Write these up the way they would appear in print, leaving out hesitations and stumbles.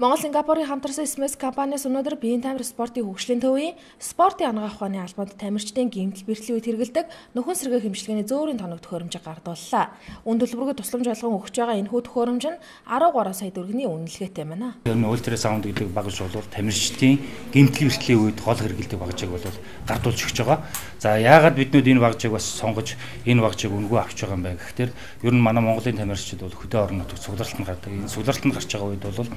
Монгол Сингапурын хамтарсан СМС компаниас өнөөдөр биеийн тамир спортын хөгжлийн төвийн спортын анагаах ухааны албанд тамирчдын гэмтэл бэрхлийн үед хэрэглэдэг нөхөн сэргээх эмчилгээний зөөрийн тоног төхөөрөмжийг гардууллаа. Үн төлбөргүй тусламж болгон өгч байгаа энэхүү төхөөрөмж нь 13 сая төгрөгийн үнэлгээтэй байна. Ер нь ультрасаунд гэдэг багаж бол тамирчдын гэмтэл бэрхлийн үед гол хэрэглэдэг багажийг бол гардуулж өгч байгаа. За яагаад биднүүд энэ багажийг бас сонгож энэ багажийг үнэгүй авч байгаа юм бэ гэхээр ер нь манай Монголын тамирчид бол хөдөө орон нутагт цугларалтанд гардаг. Энэ цугларалтанд гарч байгаа үед бол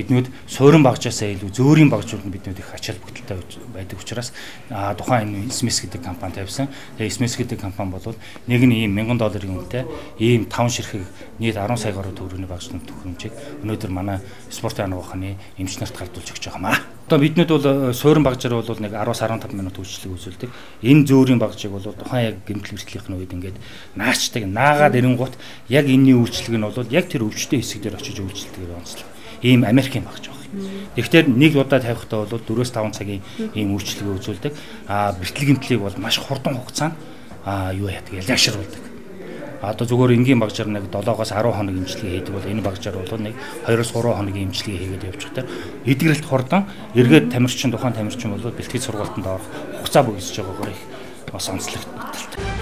биднүүд суурин багжаасаа илүү зөөрийн багжууд нь биднүүд их ач холбогдолтой байдаг учраас тухайн энэ SMS гэдэг компани тавьсан. Тэгээ SMS гэдэг компани бол нэг нь ийм $1000 үнэтэй ийм 5 ширхэг нийт 10 сая гаруй төгрөгийн багжны төхөөрөмжийг өнөөдөр манай спортын анагаах ухааны эмч нарт гардуулж өгч байгаа юм аа. Одоо биднүүд бол суурин багжаар бол нэг 10-15 минут үйлчлэг үзүүлдэг. Энэ зөөрийн багжийг бол тухайн яг гэмтэл бэрхлийнх нь үед ингээд наачдаг, наагаад ирэнгуут яг энэний үйлчлэг нь бол яг тэр өвчтөй хэсэг дээр очиж үйлчлэгээр онцлог. Ийм Америкийн багж байгаа. Тэгэхээр нэг удаа тавихтаа бол 4-5 цагийн ийм үйлчлэгээ үзүүлдэг. Бэрхтэл гэмтлийг бол маш хурдан хугацаанд юу яадаг, ялгшруулдаг. Одоо зүгээр энгийн багжаар нэг 7-оос 10 хоног эмчилгээ хийдэг бол энэ багжаар бол нэг 2-3 хоногийн эмчилгээ хийгээд явчихдаг. Эдгэрэлт хурдан, эргээд тамирчин тухайн тамирчин бол бэлтгэл сургалтанд орох хугацаа богиносж байгаагаар их бас онцлогтой.